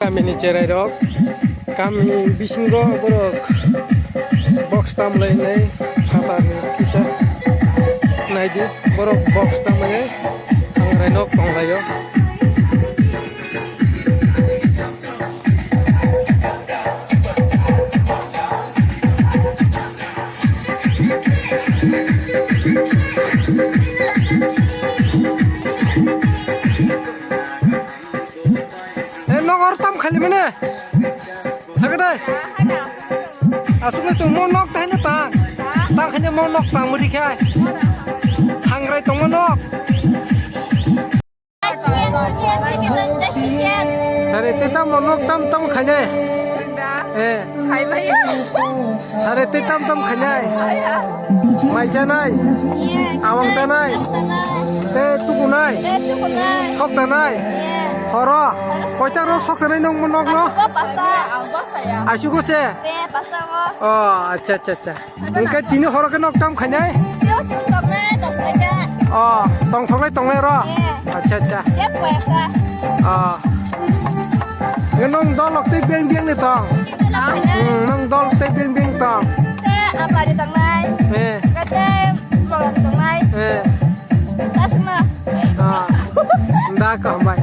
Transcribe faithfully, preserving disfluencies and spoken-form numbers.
Kamini cherai rok, kami bisingo borok box tamlai nai phatar ni kisa naidi, borok box tamlai nai ang rai nok tonglaio. Eh, nok or tam khali mene. Sagade. Asuk le tu mo nok tahine ta. Ta khane mo nok ta muri khai. Hangrai tong mo nok. Sare te tam mo nok tam tam khane. Eh. Sare te tam tam khane. Mai chanai. Awang chanai. Te tukunai. Sok chanai. Horo. Koita ro sok chanai nong mo nok no. Asugo se. Oh, acha acha acha. Engke tini horo ke nok tam khainai? Yo, sing toknai, toknai ka. Oh, tong thoknai tongnai ro? Ye. Acha acha. Ye, pwesa. Oh. Ye nong dol lok tei beng beng ni tong. Toknai. Hmm, nong dol tei beng beng tong. Te apari toknai. Eh. Kate bolong toknai. Eh. Tasma. Ah. Da ka mai.